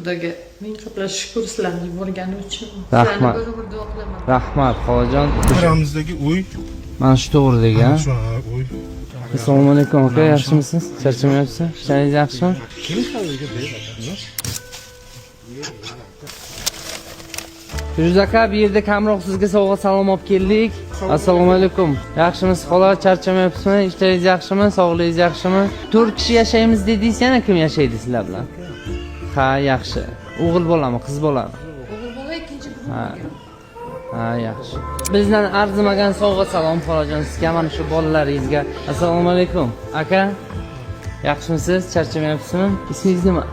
Xudoga ming qatla shukur sizlarni yuborgani uchun. Rahmat. Sizlarni bir umr duo qilaman. Rahmat, xolajon. Oramizdagi uy. Mana shu to'g'ridagi, ha? Shu, ha, uy. Assalomu alaykum, aka, yaxshimisiz? Charchamayapsiz? Ishlaringiz yaxshimi? Firuz aka, bu yerda kamroq sizga sovg'a salom olib keldik. Assalomu alaykum. Yaxshimisiz, xola? Charchamayapsizmi? Ishlaringiz yaxshimi? Sog'ligingiz yaxshimi? 4 kishi yashaymiz dedingiz, yana kim yashaydi sizlar bilan? Ha, yaxshi. O'g'il bolami, qiz bolami? O'g'il bola, ikkinchi buvim bo'lgan. Ha, yaxshi. Bizdan arzimagan sovg'a salom, xolajon, sizga, mana shu bolalaringizga. Assalomu alaykum. Aka, yaxshimisiz? Charchamayapsizmi? Ismingiz nima?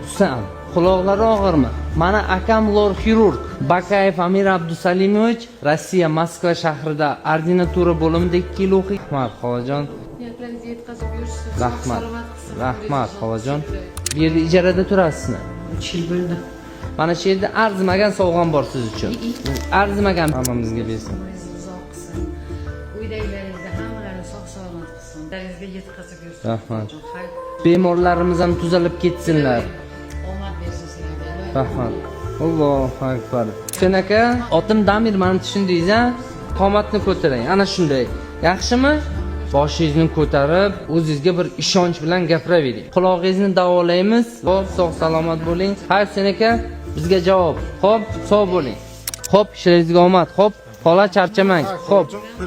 Husan. Quloqlari og'irmi? Mana akam lor xirurg Bakayev Amir Abdusalimovich Rossiya Moskva shahrida ordinatura bo'limida 2 yil o'qigan. Rahmat, xolajon. Niyatlaringizga yetkazib yursin. Rahmat. Salomat qilsin. Rahmat, xolajon. Bu yerda ijarada turasizmi? 3 yil bo'ldi. Mana shu yerda arzimagan sovg'am bor siz uchun. Arzimagan, hammamizga bersin. Umringizni uzoq qilsin. Uydagilaringizni hammalarini sog' salomat qilsin. Niyatlaringizga yetkazib yursin. Rahmat. Xayr. Bemorlarimiz ham tuzalib ketsinlar. Omad bersin sizlarga. Rahmat. Allohu akbar. Husan aka, otim Damir, mani tushundingiz a? Qomatni ko'taring. Ana shunday. Yaxshimi? Boshingizni ko'tarib, o'zingizga bir ishonch bilan gapiravering. Qulog'ingizni davolaymiz. Xo'p, sog' salomat bo'ling. Ha, Husan aka, bizga javob. Xo'p, sog' bo'ling. Xo'p, ishlaringizga omad. Xo'p, xola, charchamang. Xo'p.